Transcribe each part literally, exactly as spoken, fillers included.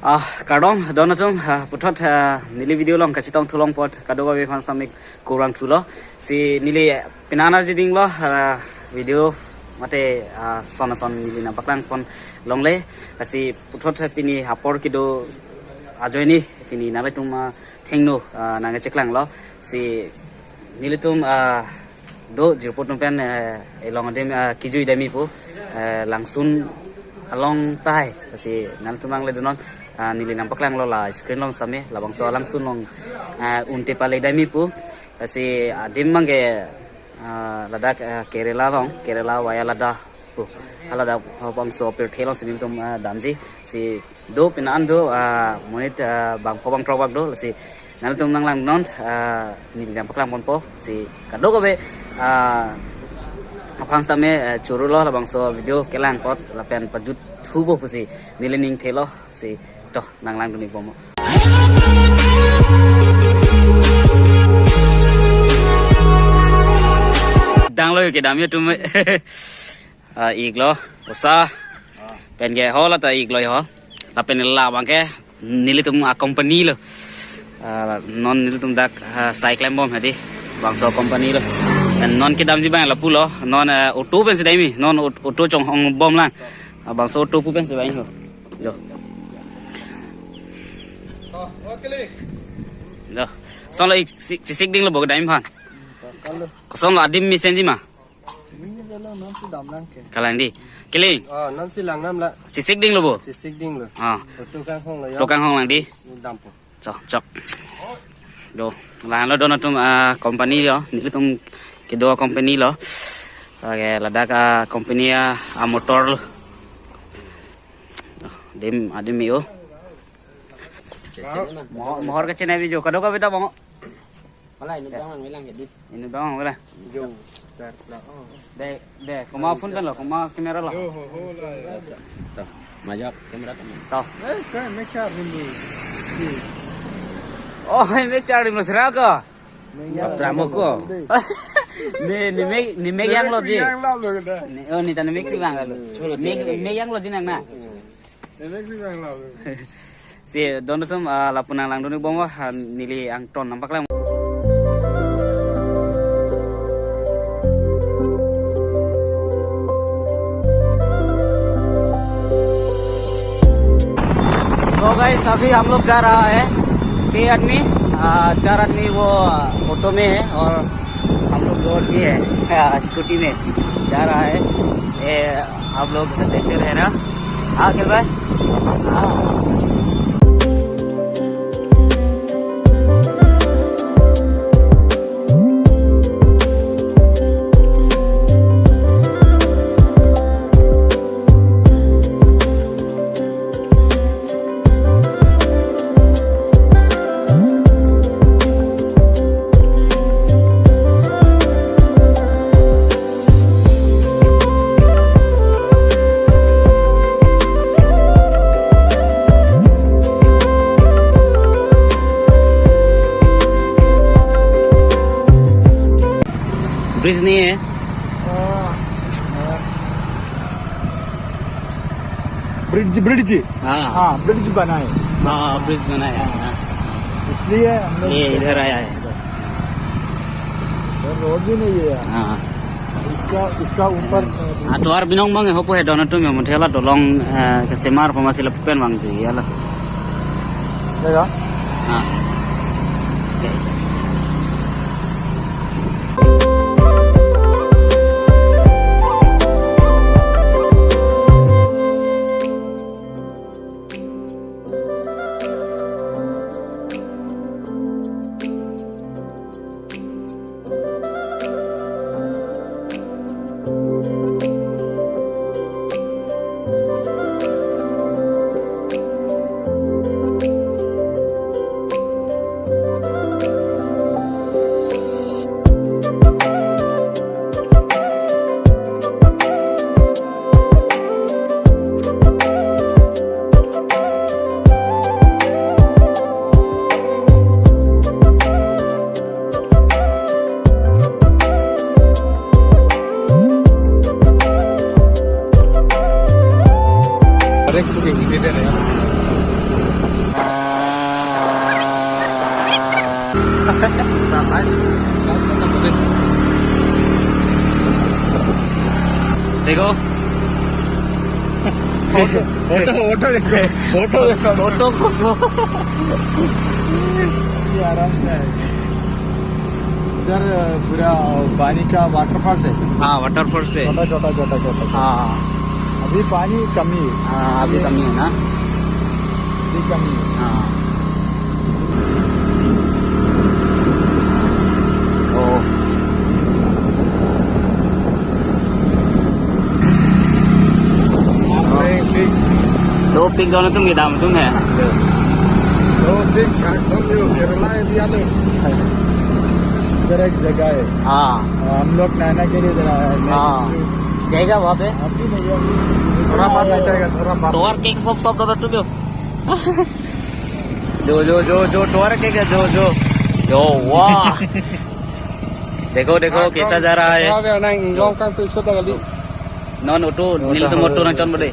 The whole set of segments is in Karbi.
Ah, kardom, don atum, ah, puthot, ah, neli video along kachetong thu long apot, kadokave aphan sitame kurvangthulo. Si neli pini arni arjudinglo, ah, video mate, ah, son son neli nangpaklang pon longle. Lasi puthot pini apor kedo ajoine, pini nanglitum, ah, thengno, ah, nangcheklanglo. Si nelitum, ah, do jirpo atum pen, eh, elong adim, ah, kejui damji pu, eh, Langsun along tahai. Lasi nanglitum nangle donon, ah, neli nangpaklanglo la screen along sitame, labangso Langsun along, ah, un te pale damji pu. Lasi adim abangke, ah, ladak, ah, Kerala along, Kerala via Ladakh pu. Hala labangso pirthe along si nelitum, ah, damji. Si do pini an do, ah, monit, ah, bangpho bangthrok bak do, lasi nanglitum nanglangnon, ah, neli nangpaklang ponpo, si kadokave, ah, aphan sitame, eh, choro lo labangso video kelang apot, lapen pajut thupo pusi neli ning thelo, si to nanglangdun-ik bomlo. Danglo kedam atum. Ah, iklo, osa. Pen ke hall ta iklo ho. Lapen labangke nelitum a company lo. Ah, non nelitum dak, ah, sai klem bom hadi. Bangso company lo. Pen non kedamji abang lapulo. Non, eh, auto pensi damji. Non aut-, auto chonghong bomlang. Ah, bangso auto pu pensi damji ho. Jo. Jo. Solo ik si-, chesik dinglo bo kedam aphan. Solo adim mesenji ma. Ini jalo non si damlang ke. Kalang di. Keling. Oh, non si langnam la. Chesik dinglo bo. Chesik dinglo. Ah. Auto kanghong lo ya. Auto kanghong lang di. Dampo. Chok, chok. Do. Langlo don atum, ah, company lo. Nelitum kedo company lo. Oke, ladak, ah, company, ah, ah, motor lo. Adim, adim yo. Mo-, mohor kecil avi jo. Kadokave ta bang. Wala, inut abang lang, lang, jadi. Inut abang lang. Jo. De, de, komat phone pen lo, komat camera lo. Jo, ho, ho, la, ya. To, majak camera to. To. Eh, kan, make sure dulu. Oh, make sure dulu, sera ko. Pramo ko. Ne, ne make, ne make yang lo ji. Yang lo lo kita. Ne, oh, ne ta ne make si bang lo. Ne, make yang lo ji nang na. Si don atum, ah, lapu nanglangdun-ik bomlo, ah, neli angton nangpaklang. So guys, अभी हम लोग जा रहा है छह आदमी, आ, चार आदमी वो ऑटो में है और हम लोग दो आदमी है, आ, स्कूटी में जा रहा है। ये आप लोग देखते रहे ना। हाँ, अखिल भाई? हाँ। Bridge नहीं है। Bridge, bridge. हाँ। हाँ, ब्रिज बनाए। हाँ, ब्रिज बनाया है, हाँ। इसलिए हम लोग इसलिए इधर आया है। इधर रोड भी नहीं है। हाँ। इसका, इसका ऊपर हाँ, tovar binong abang hopo he don atum ya, muthe la dolong, eh, kesemar pamasi lapu pen vangji ya la. Tega? हाँ। ओके। देखो। ऑटो, ऑटो देखो, ऑटो देखो। ऑटो को ये आराम से आएगा। इधर, अ, पूरा, अ, पानी का वाटरफॉल्स है। हाँ, वाटरफॉल्स है। छोटा, छोटा, छोटा, छोटा, छोटा। हाँ। अभी पानी कमी है। हाँ, अभी कमी है ना? अभी कमी है। हाँ। ओ। Dopik, dopik. Dopik dono tum kedam atum he. Dopik, kangkong yo, Kerala area lo. इधर एक जगह है। हाँ। हम लोग नहाने के लिए इधर आए हैं। हाँ। जाएगा वहाँ पे? अभी नहीं है। थोड़ा बाद में जाएगा, थोड़ा बाद। Tovar kek sob sob dono tum yo. जो, जो, जो, जो, tovar kek है, जो, जो। जो, वाह। देखो, देखो, हाँ, कैसा जा रहा है। हाँ, भैया, नहीं, जो। Long time तो इससे तक अभी। Non auto, auto, nelitum auto nangchon bode.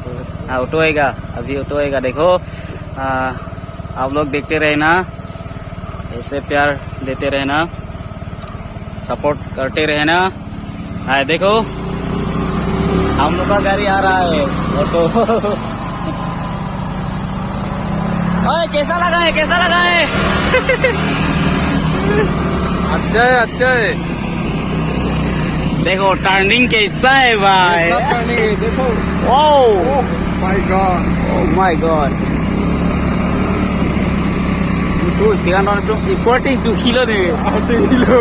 हाँ, auto आएगा, अभी auto आएगा। देखो, आ, आप लोग देखते रहना, ऐसे प्यार देते रहना, सपोर्ट करते रहना। हाय, देखो, हम लोग का गाड़ी आ रहा है, ऑटो। ओए, कैसा लगा है, कैसा लगा है? अच्छा है, अच्छा है। देखो, टर्निंग कैसा है, भाई? कैसा टर्निंग है, देखो। Wow! Oh my God! Oh my God! Itu tiga non itu forty two kilo nih. Forty kilo.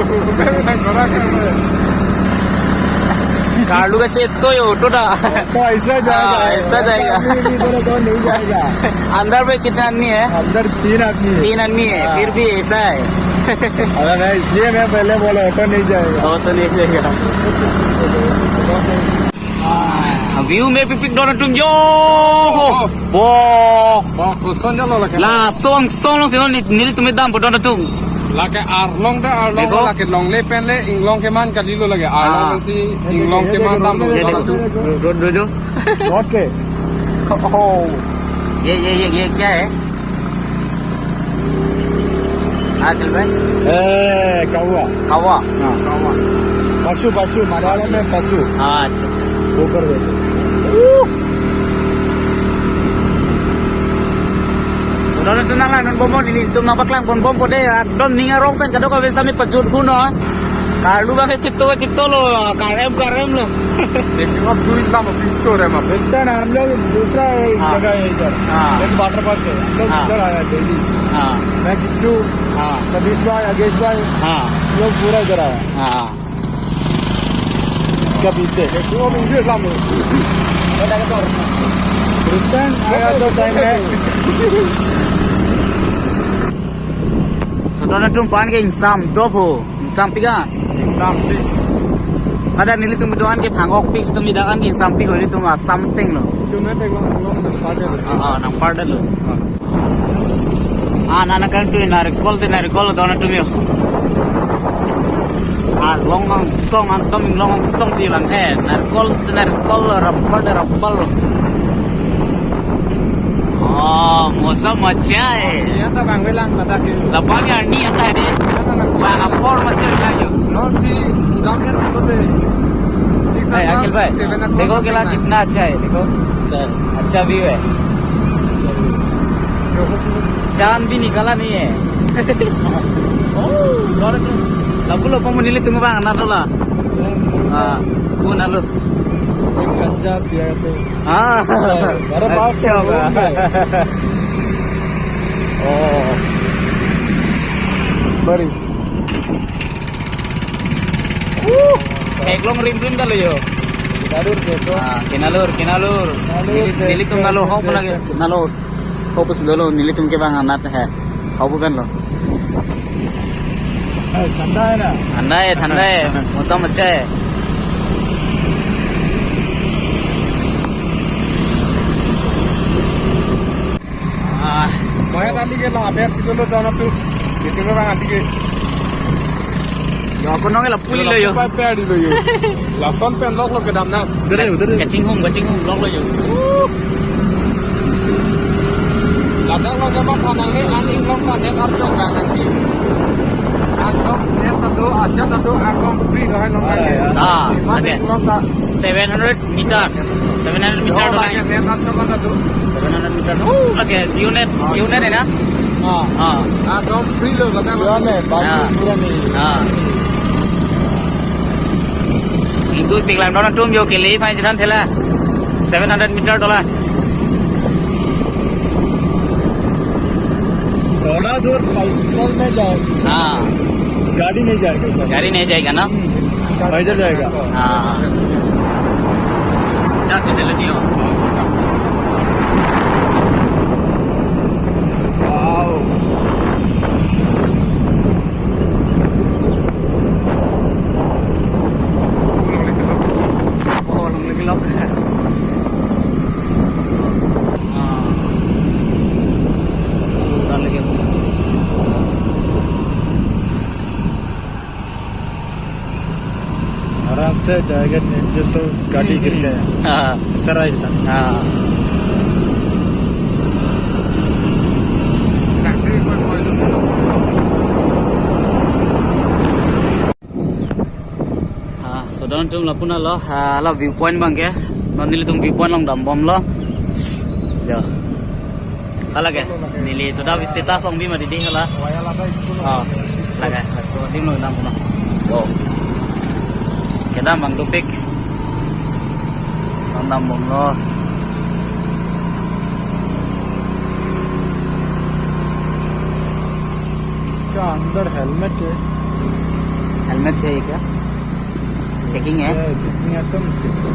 Karlu ka cheto yo, auto da. तो ऐसा जाएगा। हाँ, ऐसा जाएगा। आदमी भी बोले तो नहीं जाएगा। अंदर में कितना आदमी है? अंदर तीन आदमी है। तीन आदमी है, हाँ। फिर भी ऐसा है। अरे नहीं, इसलिए मैं पहले बोला, ऑटो नहीं जाएगा। ऑटो नहीं जाएगा। View mepik pik dono tum yo. Bo. Ba, koson jalo lake. Lason solo sino neli, nelitum kedam po dono tum. Lake arlong da, arlong. देखो। Lake longle pen le inglong keman kalilo lake. Arlong, हाँ। Si inglong keman dam lo. ये देखो। Road, road, road। Road के? Oh। ये, ये, ये, ये क्या है? हाँ, चल भाई। ए, कौवा। कौवा? हाँ। कौवा। पशु, पशु, मलयालम में पशु। हाँ, अच्छा, अच्छा। ऊपर देखो। Sudah na tunang la non bombo nelitum nangpaklang bombo po de, ekdom ning arong pen kadokave sitame pajut gun lo. Karlu abang ke cheto cheto lo, karem karem lo. लेकिन अब दूर इतना मत पीछे हो रहा है, इतना ना, हम लोग दूसरा एक हाँ। जगह है इधर। हाँ। एक वाटरफॉल्स है, हम लोग हाँ। इधर आया डेली। हाँ। मैं, किच्चू, हाँ। सतीश भाई, अगेश भाई, हाँ। हम लोग पूरा इधर आया। हाँ। इसका पीछे। ये पूरा मुझे इतना मत। रिटर्न आया तो टाइम है। Sudah na tum pan ke ingsam dopo. Ingsampik an. Ingsampik. Ada nelitum doan ke phangokpik, sita mi doan ke ingsampik, nelitum asam teng lo. Cuma tengok, tengok, tengok, tengok. Ah, ah, nangpar dalo. Ah, nana kan tu narikol te narikol dono tum yo. Ah, long long song, antom long long song si lang he. Narikol te narikol, rampal te rampal. Oh, मौसम अच्छा है। Arni anta bang velang ladak ke. Labang ke arni anta de. Anta na. Wah, apor masih ada yo. Non si udang ke rambut de. Six o'clock, अखिल भाई, seven o'clock देखो किला कितना अच्छा है, देखो। अच्छा है। अच्छा व्यू है। चांद भी निकला नहीं है। Oh, lapu lo, pamuli tung bang na dola. Ah, pun alo. Kacha dia tu. Ah, अच्छा होगा। Oh. Bari. Theklong rim rim ta lo yo. Kinalur ke to. Ah, kinalur, kinalur. Kinalur. Neli, nelitum nalo hok na ke, nalo hok si dolo, nelitum ke bang anat he. Hok pen lo. Eh, ठंडा है ना? ठंडा है, ठंडा है। मौसम अच्छा है। Ah, Moya tali ke lo, aber si dolo dono tu. Itu memang ati ke. Yo, ako nong la puli lo yo. Pai pai di lo yo. Lason pen lok lo kedam na. Udah deh, udah deh. Kaching hum, kaching hum lok lo yo. La Dak lo jama phanang le an inglong ta net arjon bang nanti. Arjon net ta do, arjon ta do, arjon free lo hai long nanti. Ah, okay. Inglong ta seven hundred meter. Seven hundred meter do hai. Net arjon ta do. Seven hundred meter. Oh, okay. Jio net, Jio net hai na? Ah. Ah. Arjon free lo kata. Jio net, baki pura nahi. Ah. Ingtui pik lang dona tum jo kele fine chethan thela. Seven hundred meter dola. थोड़ा दूर पैदल में जाओ। हाँ। गाड़ी नहीं जाएगा उधर। गाड़ी नहीं जाएगा ना? पैदल जाएगा। हाँ। चार चीजें लगी हो। Wow. आराम से जाएगा, नहीं तो गाड़ी गिर जाए। हाँ। चराई था। हाँ। Ah, so don tum lapu na lo, ah, la view point abang ke. Non nelitum view point along dambomlo. Yo. Hala ke. Neli to da status along bi ma didi hala. Oh, hala ke. So dim lo dam no. Yo. Kedam abang dopik. Dambomlo. इसका अंदर हेलमेट है। हेलमेट चाहिए क्या? चेकिंग है? है, चेकिंग है तो मुश्किल है।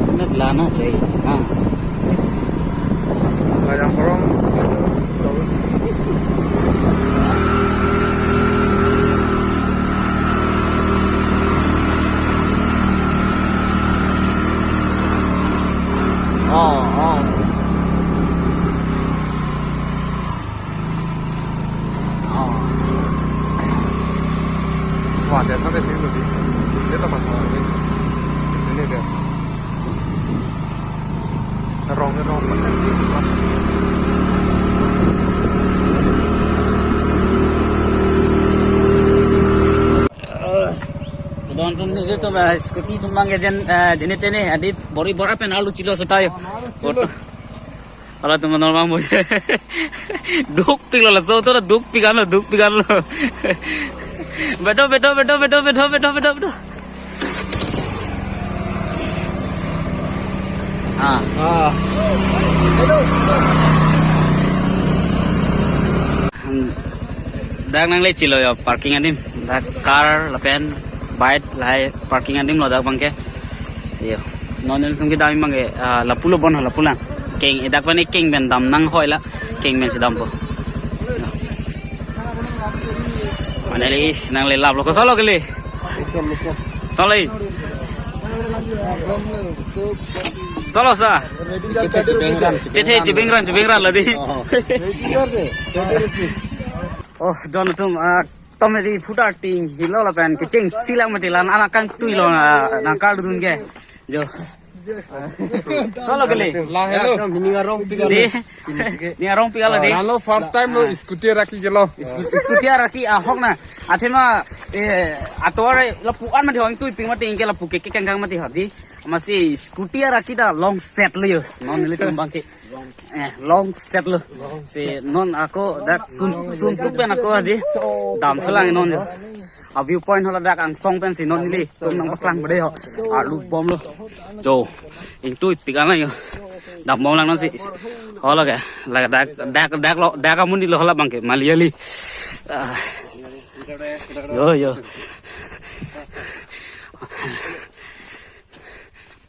हेलमेट लाना चाहिए, हाँ। Gajang korong. Oh, oh. Oh. Wah, dia pakai sini lebih. Dia tak masalah ni. Ini dia. Rong, rong, pakai sini. So don tum ni tu, eh, scooty tum abang ke jen, eh, jene tene adi bori bora pen alu chilo setayo. Auto. Hala tum normal mo. Duk pik lo la, so to duk pik an lo, duk pik an lo. Bedo, bedo, bedo. Ah. Ah. Dak nangle chilo yo parking adim. Dak car lapen bike lahai parking adim lo dak abang ke. Siyo. Non nelitum kedam abang ke, ah, lapu lo bon, lapu lang. Keng, eh, dak pen keng pen dam nang hoi la. Keng pen si dampo. Mane le, nangle lap lo, koson lo kele. Mission, mission. Koson lo. Koson lo sa. Chethe chibeng ran, chibeng ran lo di. Oh. Oh, don tum, ah, tomedi phutar ting hilo lapen kecheng silang mati lan anak kangtui lo na, nangkardun ke. Jo. Koson lo kele. La, hello. Ekdom hini arong pik an lo. Di. Ni arong pik an lo di. Lalo first time lo scooty araki ke lo. Scu-, scooty araki ahok na. Athema, eh, atovar lapu an mati ho, ingtui pik mati ingke lapu ke kekang kang mati ho di. Amatsi scooty araki ta long set lo yo. Non nelitum abang ke. Eh, long set lo. Si non ako dak sun, suntuk pen ako adi. Dam thelang non jo. A view point hala dak angsong pen si non nelitum nangpaklang bede ho. Alu bomlo. Jo. Ingtui pik an lo yo. Dambom lang non si. Hala ke. La dak, dak, dak lo, dak amun di lo hala abang ke. Malayali. Ah. Yo, yo.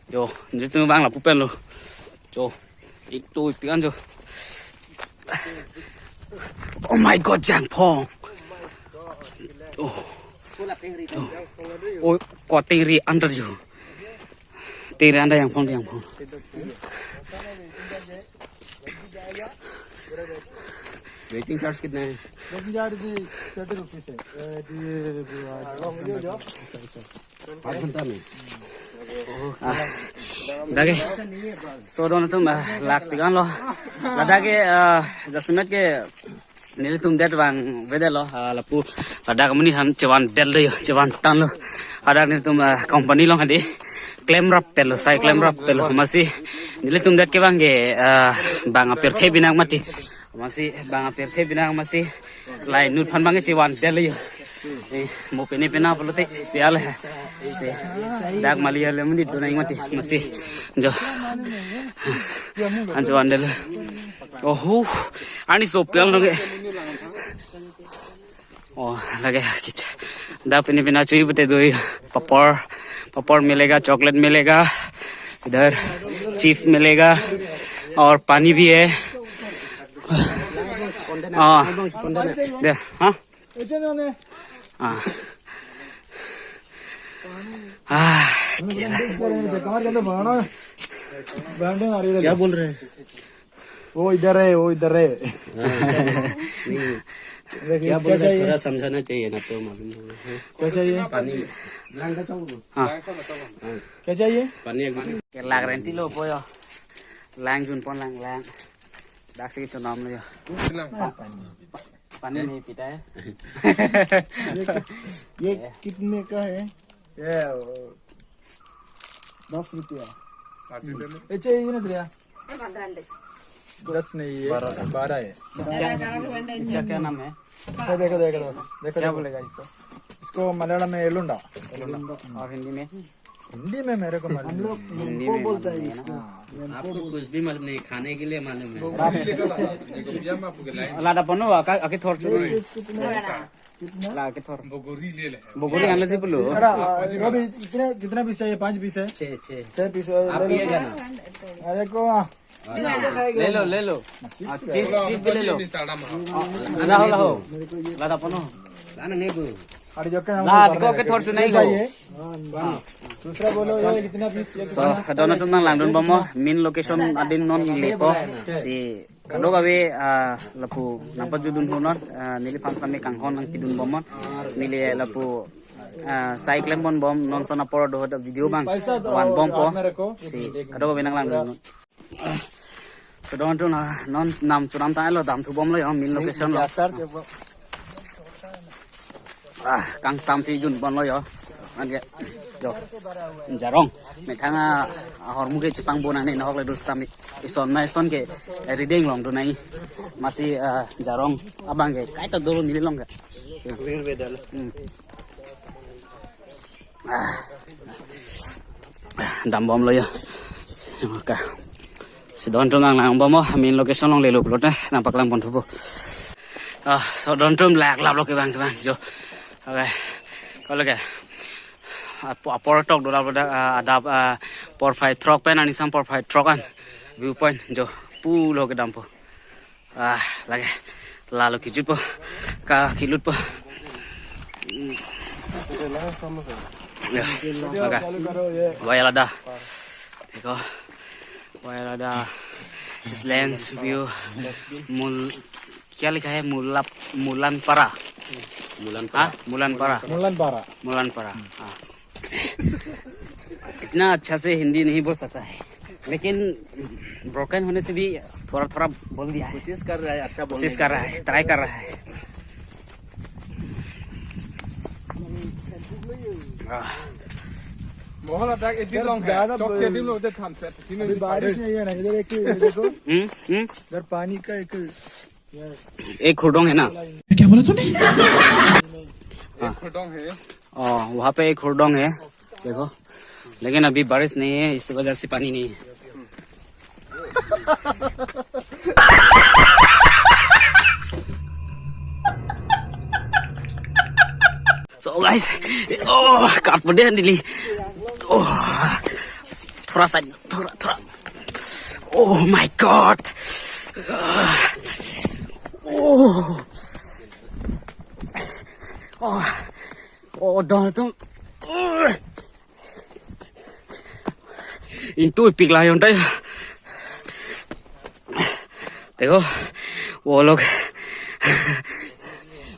Jo, nelitum abang lapu pen lo. Jo. Ingtui pik an jo. Oh my God, Jangphong. Oh. Oh, ko tengri under jo. Tengri under Jangphong, Jangphong. Waiting charge कितना है? Waiting charge जी thirty rupees है। ए, जी, जी, हाँ, हाँ, हाँ। आठ घंटा में। Ah. Dak ke, so don atum, ah, lak pigan lo. Ladak ke, ah, jasemet ke nelitum det vangvedet lo, ah, lapu ladak amonit aphan chevan detlo yo, chevan tanglo. Ladak nelitum, ah, company along hadi klem rap pelo, sai klem rap pelo. Amatsi nelitum det kevang ke, ah, bang apirthe binang mati. Amatsi bang apirthe binang amatsi la inut aphan bang chevan detlo yo. Eh, mo pine pina pulote pial he. Si, dak mali ale amonit do nang mati, amatsi jo. An chevan detlo. Oh, hu. Ani so pial nang ke. Oh, lake kicha. Dak pine pina chui pute doi. पापड़, पापड़ मिलेगा, चॉकलेट मिलेगा, इधर चिप्स मिलेगा और पानी भी है। हाँ, दे, हाँ। हाँ। हाँ, क्या बोल रहे हैं? वो इधर है, वो इधर है। हाँ, ऐसा बोल। नहीं, देखिए, क्या बोल रहे हैं? थोड़ा समझाना चाहिए ना, तो मालूम होगा। हाँ। क्या चाहिए? पानी। हाँ। हाँ। क्या चाहिए? पानी एक बोतल। Ke lang renti lo po yo. Lang jun pon lang lang. Dak si chonam lo yo. हाँ, पानी। पानी नहीं पीता है। ये कि-, ये कितने का है? ये, अ, दस रुपया। पाँच रुपया में? ये चाहिए ना तेरा? दस नहीं है, बारह है। इसका क्या नाम है? देखो, देखो, देखो, देखो, क्या बोलेगा इसको? इसको मलयालम में एलुंडा। एलुंडा। और हिंदी में? हिंदी में मेरे को मालूम नहीं। हिंदी में बोलता है इसको। आपको कुछ भी मालूम नहीं, खाने के लिए मालूम है। Lada ponu aka, ake thor chu. कितना? La ake thor. Bogori le le. Bogori an le si pulo. अरे, अभी कितने, कितना पीस चाहिए? पाँच पीस है? छः, छः। छः पीस है, आप ले लो। पिएगा ना? अरे को, हाँ। ले लो, ले लो। चिप्स भी ले लो। Laho, laho. Lada ponu. Lana nebu. अरे जो क्या हम La, को ake thor chu nai ho. चाहिए? दूसरा बोलो, ये कितना piece? So, don atum nanglangdun bomlo, main location adin non lepo. Si kadokave, ah, lapu nangpajutdun ho non, ah, neliphan sitame kanghon nangpidun bomnon. Neli lapu, ah, sai klem ponbom, non son apor do video bang van bompo. Si kadokave nanglangdun. So don atum, ah, non nam chonam tanglo, damthu bomlo yo, main location lo. Ah, kangsam si jun bomlo yo. Anke, jo. Jarong. Methang ahormu ke chepangbo nangne, nahok le do sitame. Ison ma ison ke ready longle do nai. Amatsi, ah, jarong abang ke kaita dolo neli along ke. Hmm. Ah. Dam bomlo yo. Si maka. Si don atum nanglang bomlo, main location along lelo pulote nangpaklang ponthupo. Ah, so don atum lak lap lo kevang kevang jo. Okay. Ko lake. Apo-, apor tok do lap lo dak, ah, adap, ah, porphai throk pen aning sang porphai throk an. View point jo. Pulo kedampo. Ah, lake. Lalo kijutpo. Ka kilutpo. Hmm. Ya, maka. Waya lada. Dekho. Waya lada. This lens view. Mul-, क्या लिखा है? मुला-, मुलानपारा। मुलानपारा। हाँ? मुलानपारा। मुलानपारा। मुलानपारा। हाँ। इतना अच्छा से हिंदी नहीं बोल सकता है, लेकिन ब्रोकन होने से भी थोड़ा थोड़ा बोल दिया है। कोशिश कर रहा है, अच्छा बोलने कोशिश कर रहा है, ट्राई कर रहा है। आह। Mohol adak edit long hai. ज्यादा चौक से edit long de than pet. अभी बारिश नहीं है ना, इधर एक, ये देखो। हम्म, हम्म। इधर पानी का एक एक हुरडोंग है ना? क्या बोला तूने? हाँ। एक हुरडोंग है। ओ, वहाँ पे एक हुरडोंग है, देखो। लेकिन अभी बारिश नहीं है, इस वजह से पानी नहीं है। So guys, oh, kapde neli. Oh, थोड़ा सा, थोड़ा, थोड़ा। Oh my God! Oh! Oh! Oh, don atum. Into pik la yon tai. देखो, वो लोग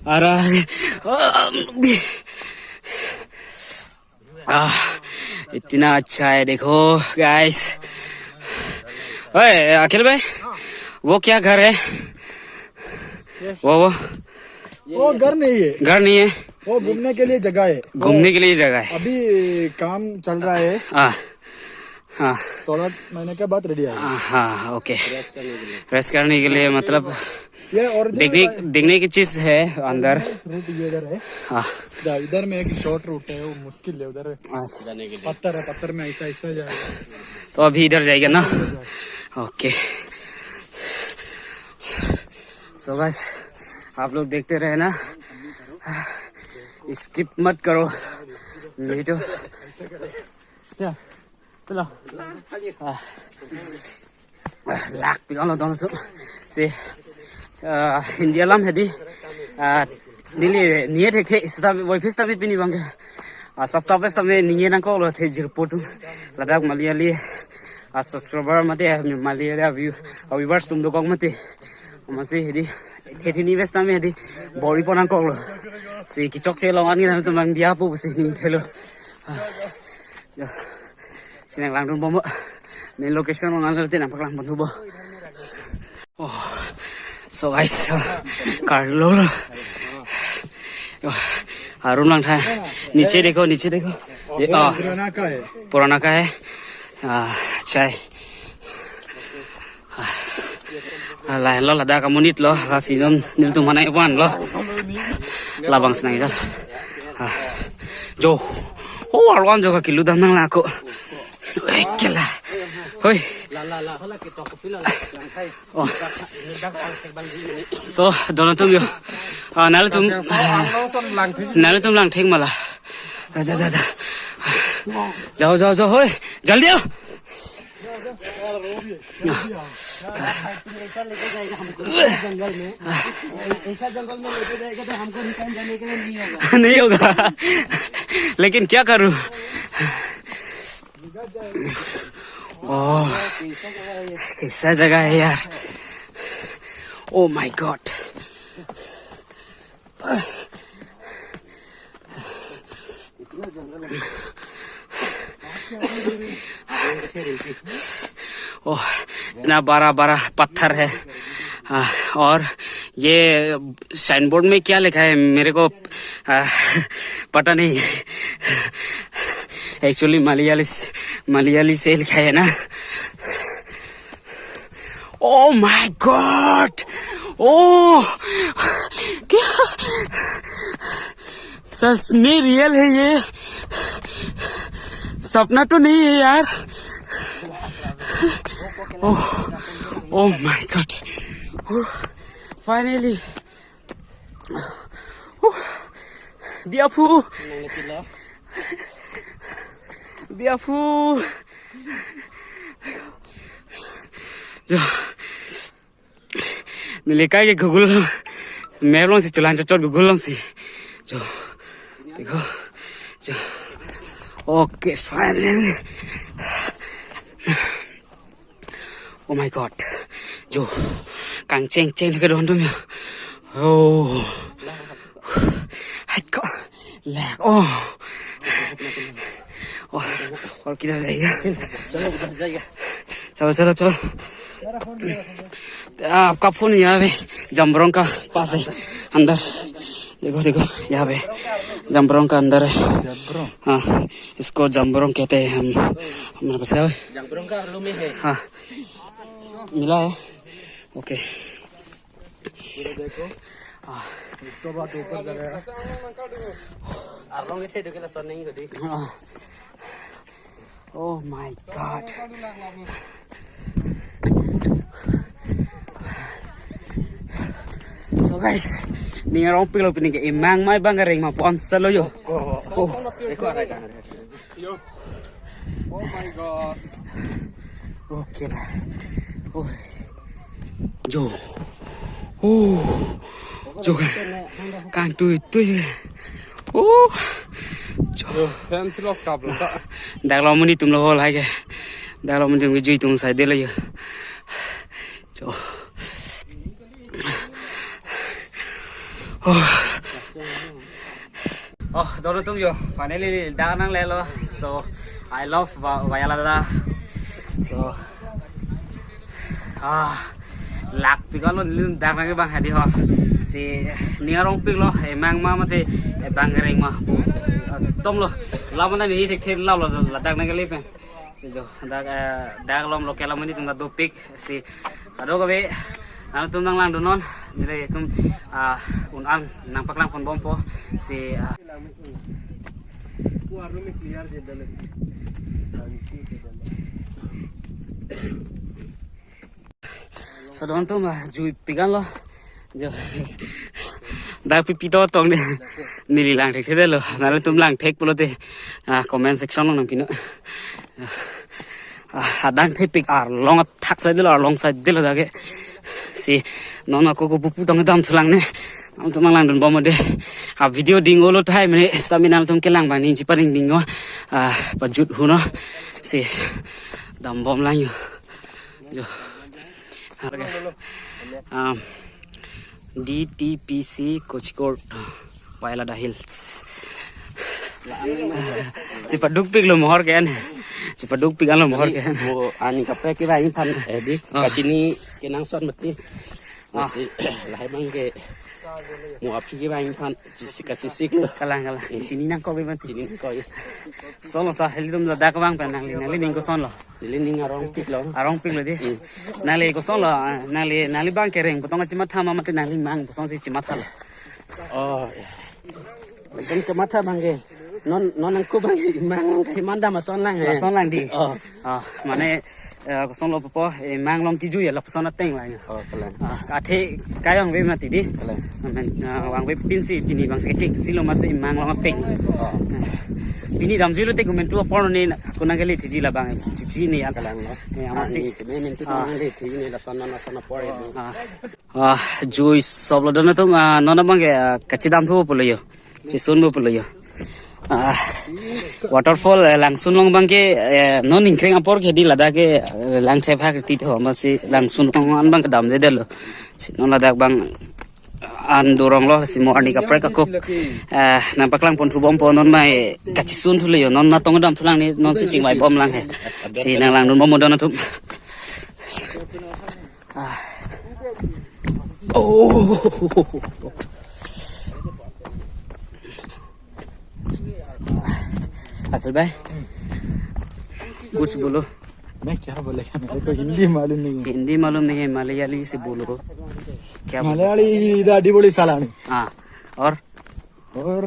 आ रहा है। Ah, इतना अच्छा है, देखो गाइस। ओए अखिल भाई, वो क्या घर है? वो वो वो घर नहीं है। घर नहीं है। वो घूमने के लिए जगह है। घूमने के लिए जगह है। अभी काम चल रहा है। हाँ। हाँ। थोड़ा महीने के बाद रेडी आएगा। हाँ, हाँ, ओके। रेस्ट करने के लिए, मतलब, ये और देखने देखने की चीज है अंदर। रूट ये इधर है। हाँ। इधर में एक शॉर्ट रूट है, वो मुश्किल है उधर। हाँ। पत्थर है, पत्थर में ऐसा ऐसा जाएगा। तो अभी इधर जाएगा ना? ओके। सो गाइस, आप लोग देखते रहे ना, स्किप मत करो, नहीं तो क्या? चलो। Lak pik-olo don tu. Si, ah, India alam hedi. Ah, neli niye thekthe sitame, voiphit sitame pini abangke. Ah, sap sap sitame ningje nangkoklo, the jirpo atum, ladak Malayali, ah, subscriber mate, ah, Malayali, ah, view, ah, viewers atum dokok mate. Amatsi hedi, hedi ni bes tame hedi, bor-ipon nangkoklo. Si kechokche along an nangtum bang diya po si ning thelo. Ah, ya. Si nanglangdun bomlo. Main location along anlo te nangpaklangdun bomlo. Oh, so guys, uh, karlo. Oh, room lang tha. Niche dekho, niche dekho. ये, oh, पुराना का है। पुराना का है। Ah, अच्छा है। Ah, lahenlo, ladak amonit lo, lasi non nelitum aphan nang-ivan lo. Labang si nang-ijal. Ah, jo. Oh, arwan jo ka kilu dam nang lako. Eh, kela. Hoi. Oh. So, don atum yo. Ah, nanglitum, nanglitum lang thek ma la. Da, da, da, da. Jao, jao, jao, hoi. Jaldi aao. ऐसा लेके जाएगा हमको, जंगल में। ऐसा जंगल में लेके जाएगा तो हमको रिटर्न जाने के लिए नहीं होगा। नहीं होगा। लेकिन क्या करूँ? ओह, कैसा जगह है यार? Oh my God. ओह, इतना बड़ा बड़ा पत्थर है। हाँ, और ये साइनबोर्ड में क्या लिखा है मेरे को, आ, पता नहीं। एक्चुअली मलयाली, मलयाली से लिखा है ना। Oh my God! ओह, क्या सच में रियल है ये? सपना तो नहीं है यार। Oh, oh my God! Finally. Biapu. Biapu. Jo. Neli kai ke Google Map along si chelang chot chot Google along si. Jo. Dekho. Jo. Okay, finally. Oh my God. Jo. Kangcheng cheng ke don atum ya. Oh. Hai ko. Lag. Oh. Oh. और किधर जाएगा? चलो, उधर जाएगा। चलो, चलो, चलो। आपका फोन यहाँ पे जमरोंग का पास है, अंदर। देखो, देखो, यहाँ पे जमरोंग का अंदर है। जमरोंग? हाँ, इसको जमरोंग कहते हैं हम। हमारे पास है। जमरोंग का आलू में है। हाँ, मिला है। ओके। ये देखो। हाँ। इसके बाद ऊपर जगह है। आलू में थे, देखो ना, सर नहीं होती। हाँ। Oh my God. So guys, ning arong pilo pini ke imang mai bang ring ma pon salo yo. Oh. Oh my God. Okay lah. Oh. Jo. Oh. Jo kan. Kangtuitui. Oh. Jo. Yo, fan si lok kap lo ta. Dak lo amonit atum lo hol hai ke. Dak lo amonit atum ke jui atum sai de lo yo. Jo. Oh. Oh, don atum yo, finally dak nanglelo. So, I love Wa-, Wayala dada. So, ah, lak pik alo nelitum dak nangkevang hadi ho. Si ning arongpiklo, emang ma mate ebang reng ma. Atomlo, lam nani thekthe lo, ladak nangkele pen. Si jo, dak, eh, dak along local amonit atum ta dopik. Si kadokave nangtum nanglangdunnon, nelitum, ah, un-an nangpaklangponbompo. Si, ah, so don atum, ah, jui pigan lo. Jo. Dak pipi to tong de. Neli lang thekthedetlo. Nangtum lang thek pulote, ah, comment section along nangpinon. Ah, adang thepik arlong athak saidetlo, arlong saidetlo dak ke. Si non ako ko pupu tong damthulang ne. Nangtum nanglangdunbom de. Ah, video ding-olo tahai mene stamina nangtum kelang bang ningji paning ding-o. Ah, pajut huno. Si dambomlang yo. Jo. Um, D T P C Kochikot, Wayalada Hills. Chepadukpiklo mohor ke-an. Chepadukpik anlo mohor ke-an. Bo ani kaprek kevang aphan. Eh, di, oh, kachini kenangsot mati. Ah. Lasi lahai abang ke mo aphi kevang aphan. Chesik, chesik lo. Kalang, kalang. Eh. Chini nangkok be mati. Chini nangkok, eh. Solo sa helitum ladak vang pen nangli, nangli ning kosonlo? Neli ning arongpiklo. Arongpiklo di. Hmm. Nangli kosonlo, ah, nangli, nangli abang kereng putong kachimatha ma mate nangli mang pusonsi chimathalo? Oh, ya. Lason kematha abang ke. Non, non angku abang ke mang ke mandam ason lang, eh. Ason lang di. Oh. Ah, mane, eh, kosonlo pupo, eh, mang along kejui ya lapuson ateng lang. Oh, kalang. Ah, athe kevang ave mati di. Kalang. Amen, ah, vang ave pinsi, pini abang si kechik, silo masi mang along ateng. Oh. Ah, pini damjuilo te komentu apor ne, ako nangkele thiji labang, thiji ne ya. Kalang, no? Eh, amatsi. Ah, ne, komentu, ah, nangkele thiji ne lason non lason apor ya. Ah. Ah, jui soplo don atum, ah, non abang ke, ah, kachidamthu pulo yo. Chisunpo pulo yo. Ah, waterfall, eh, Langsun along abang ke, eh, non ingkreng apor ke di ladak ke, eh, lang thephak tit ho, amatsi Langsun along an abang kedamdedetlo. Si non ladak abang an doronglo, si mo arni kaprek ako, eh, nangpaklangponthu bompo non mai kachisunthulo yo, non natong damthulang ne, non si chingvaibomlang he. Si nanglangdunbom don atum. Ah. Oh. अखिल भाई, कुछ बोलो। मैं क्या बोलेगा, मेरे को हिंदी मालूम नहीं है। हिंदी मालूम नहीं है, मलयाली से बोलो। क्या बोलो? മലയാളി ഇത് അടിപൊളി സ്ഥലമാണ്। हाँ, और? और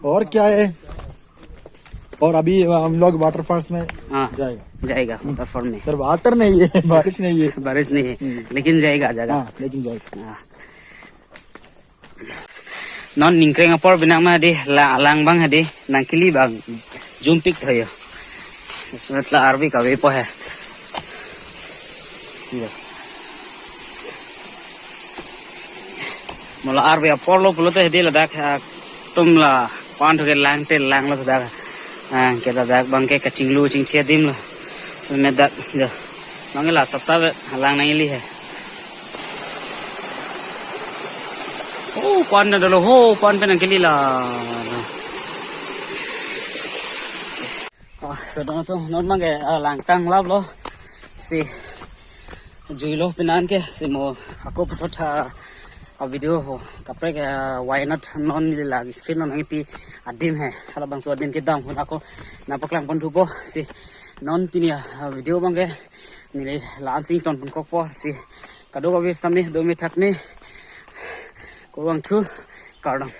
और क्या है? और अभी हम लोग वाटरफॉल्स में हाँ, जाएगा। जाएगा हम्म। वाटरफॉल में। सर, वाटर नहीं है, बारिश नहीं है। बारिश नहीं है, हम्म। लेकिन जाएगा जगह। हाँ, लेकिन जाएगा। हाँ। Non ingkreng apor binang ma di, la alang abang hadi, nangkele abang jumpik thayo. Ismet la arve kavepo he. Iya. Mo la arve aporlo pulote hadi ladak, ah, atum la pan thuke lang te langlo ladak. Ah, ke ladak abang ke kachinglu chingthi adim lo. Semet dak, ya. Nangkele sapta be lang nangkele he. Oh, pan dolo ho, pan pen nangkele la. Oh, so don atum, non abang ke, ah, lang tanglaplo. Si juilo pinan ke, si mo ako puthot tha a video ho. Kaprek, ah, why not non neli la screen along nangkepi adim he. Halabangso adim kedam ho ako nangpaklangponthupo. Si non pini a video abang ke neli la-an si ingtonponkokpo. Si kadokave sitame dome thakme. Kurvangthu, kardom.